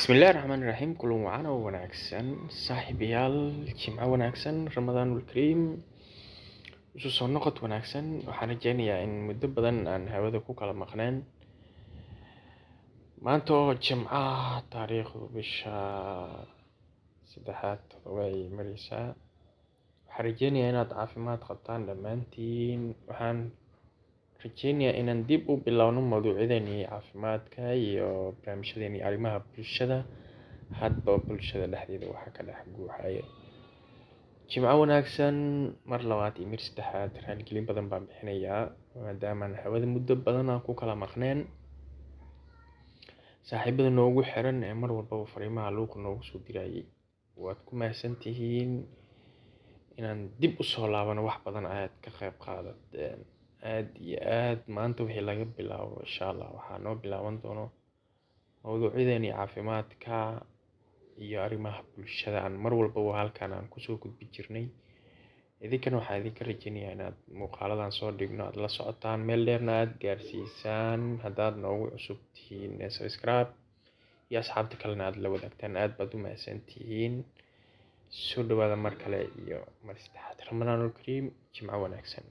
Bismillahi Raxmaani Raxiim. Kulan wacan oo wanaagsan, saaxiibayaal. Jimco wanaagsan, Ramadaanul Kariim, isu soo noqod wanaagsan. Waxaan rajeynayaa in muddo badan aan hawada ku kala maqneen. Maanta oo Jimco ah, taariikhdu bisha saddexaad 7 ay mareysaa. Waxaan rajeynayaa inaad caafimaad qabtaan dhammaantiin. Waxaan rajeynayaa inaan dib u bilowno mawduucyadeenii caafimaadka iyo barnaamijyadeenii arrimaha bulshada, hadba bulshada dhexdeeda waxa ka dhex guuxaya. Jimco wanaagsan mar labaad iyo mar saddexaad. Raaligelin badan baan bixinayaa maadaama aan hawada muddo badan aan ku kala maqneen. Saaxiibada noogu xiran ee mar walbaba fariimaha luuqa noogu soo dirayay, waad ku mahadsantihiin. Inaan dib u soo laabano wax badan ayaad ka qayb qaadateen, aad iyo aad. Maanta wixii laga bilaabo, insha Allah, waxaa noo bilaaban doono mawduucyadeenii caafimaadka iyo arrimaha bulshada aan mar walbaba halkan aan kusoo gudbi jirnay. Idinkana waxaan idinka rajeynayaa inaad muuqaaladan soo dhigno aad la socotaan, meel dheerna aad gaarsiisaan. Haddaad noogu cusub tihiin, subscribe iyo asxaabta kalena aad la wadaagtaan. Aad baad u mahadsantihiin. Soo dhawaada mar kale iyo mar saddexaad. Ramadaanul Kariim, jimco wanaagsan.